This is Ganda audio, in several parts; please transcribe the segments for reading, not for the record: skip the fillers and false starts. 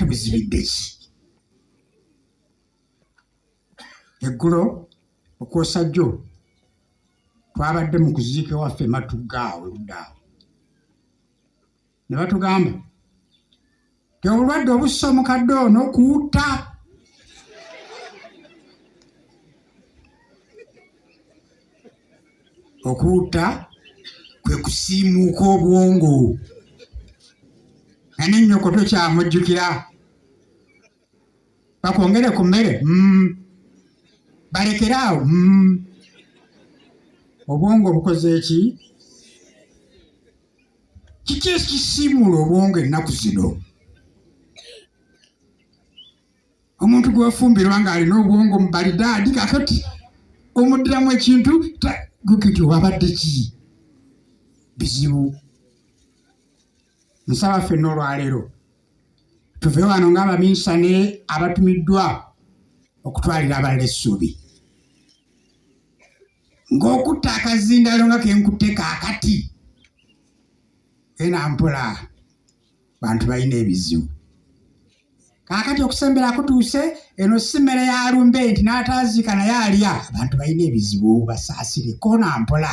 Tubuzibidde ki? Eggulo okwosa jjo twabadde mu kuziika ewaffe Matugga awo erudda awo, ne batugamba nti obulwadde obussa omukadde ono kuwutta. Okuwutta kwe kusiimuuka obwongo nga n'ennyoko tokyamujjukira. Bakwongere ku mmere, balekere awo, Obwongo bukoze ki? Kiki ekisiimuula obwongo ennaku zino? Omuntu gwewafumbirwa ng'alina obwongo mu balidaadi, kakati omuddiramu ekintu gukiti wabadde ki? Bizibu. Nsaba ffenna olwaleero tuve wano ng'abaminsane abatumiddwa okutwalira abalala essuubi, ng'okutta akazindalo nga kenkutte kaakati ena mpola. Bantu balina ebizibu kaakati, okusembera kutuuse. Eno si mmere ya lumbe nti n'ataaziika naye alya. Abantu balina ebizibu, basaasire koona mpola.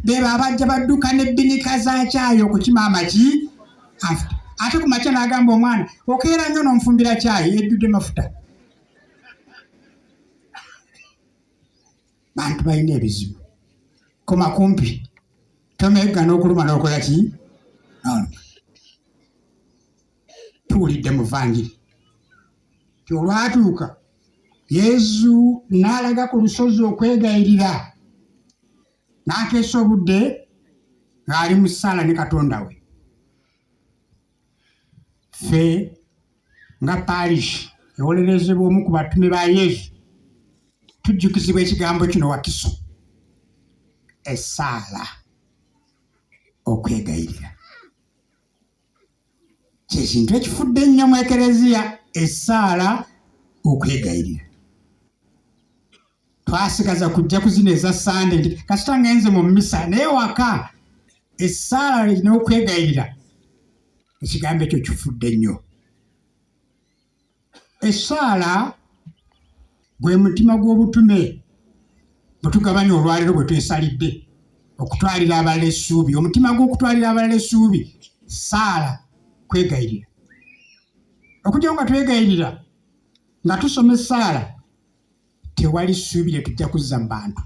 Bebo abajja badduka n'ebbinika za caayi okukima amagi, ate ku makya n'agamba omwana, okeera nnyo n'onfumbira caayi ejjudde mafuta. Bantu balina ebizibu, koma kumpi, tomegga n'okuluma n'okola ki? Tuwulidde mu vanjiri ti olwatuuka Yezu n'alaga ku lusozi okwegayirira, n'akeesa obudde ng'ali mu ssaala ne Katonda we. Ffe nga parish ewolerezebwa omu ku batume ba Yezu, tujjukizibwa ekigambo kino wakiso, essaala okwegayirira kyekintu ekifudde ennyo mu Ekereziya. Essaala okwegayirira twasigaza kujja kuzina eza Sande nti kasita ngenze mu misa, naye waka essaala n'okwegayirira ekigambo ekyo kifudde nnyo. Essaala gwe mutima gw'obutume bwe tugabanya olwaleero bwe twesalidde okutwalira abalala essuubi. Omutima gw'okutwalira abalala essuubi ssaala, kwegayirira. Okujjako nga twegayirira nga tusoma essaala, tewali ssuubi lye tujja kuzza mu bantu,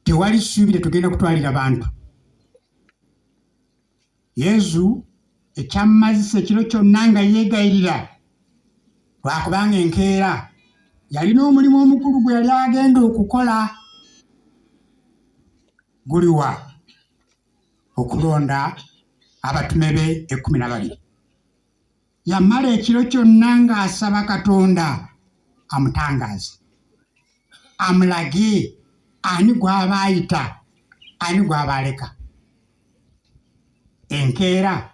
tewali ssuubi lye tugenda kutwalira bantu. Yezu ekyamumazisa ekiro kyonna nga yeegayirira lwakubanga enkeera yalina omulimu omukulu gwe yali agenda okukola, guliwa? Okulonda abatume be 12. Yamala ekiro kyonna ng'asaba Katonda amutangaaze, amulage ani gw'aba ayita, ani gw'aba aleka. Enkeera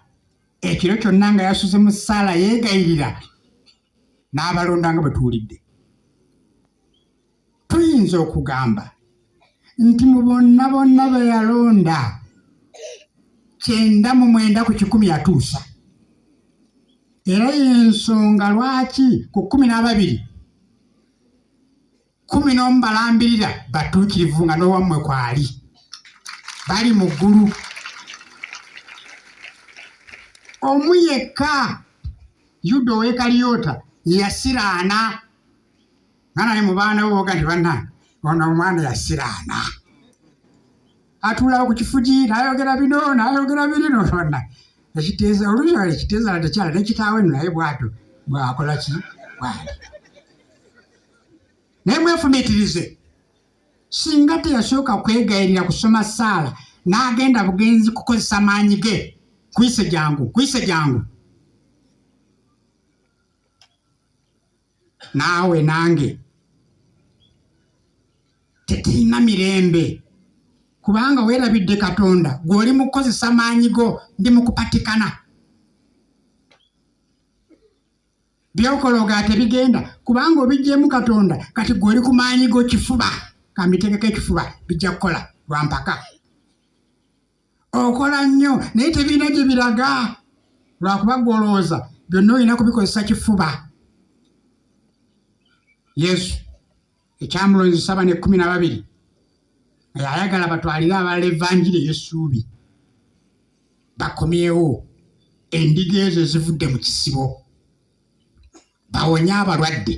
ekiro kyonna nga yasuze mu ssaala yeegayirira, n'abalonda nga bwe tuwulidde. Tuyinza okugamba nti mu bonna bonna be yalonda, 99 ku 100 yatuusa. Era y'ensonga lwaki ku 12, 11 balambirira batuukirivu nga n'owammwe kwali, bali mu ggulu. Omu yekka, Yuda ow'e Kaliyoota, ye yasiraana nga naye mu baana bo boga nti bannange ono omwana yasiraana, atuulawo ku kifugi n'ayogera bino n'ayogera biri nonna ekiteeza oluusi ekiteeza tekyala ne kitaawe nno naye bwatyo bw'akola ki bwali. Naye mwefumiitirize, singa teyasooka kwegayirira kusoma ssaala n'agenda bugenzi kukozesa maanyi ge, kuyise jangu kuyise jangu. Naawe nange tetulina mirembe kubanga weerabidde Katonda. Gw'oli mu kukozesa maanyi go, ndi mu kupatikana. By'okola ogaa tebigenda kubanga obiggyemu Katonda. Kati gw'oli ku maanyi go, kifuba kambitegeko ekifuba bijja kukola lwampaka. Okola nnyo naye tebirina gye biraga. Lwakuba ggwe olowooza byonna olina kubikozesa kifuba. Yesu ekyamulonzesa bano 12 nga yayagala batwalire abalala evanjiri ey'essuubi, bakomyewo endiga ezo ezivudde mu kisibo, bawonye abalwadde,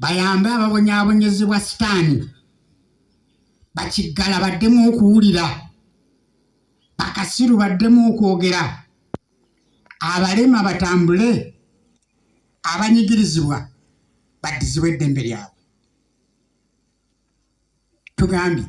bayambe ababonyaabonyezebwa sitaani, bakiggala baddemu okuwulira, bakasiru baddemu okwogera, abalema batambule, abanyigirizibwa baddizibwe eddembe lyabwe. Tugambye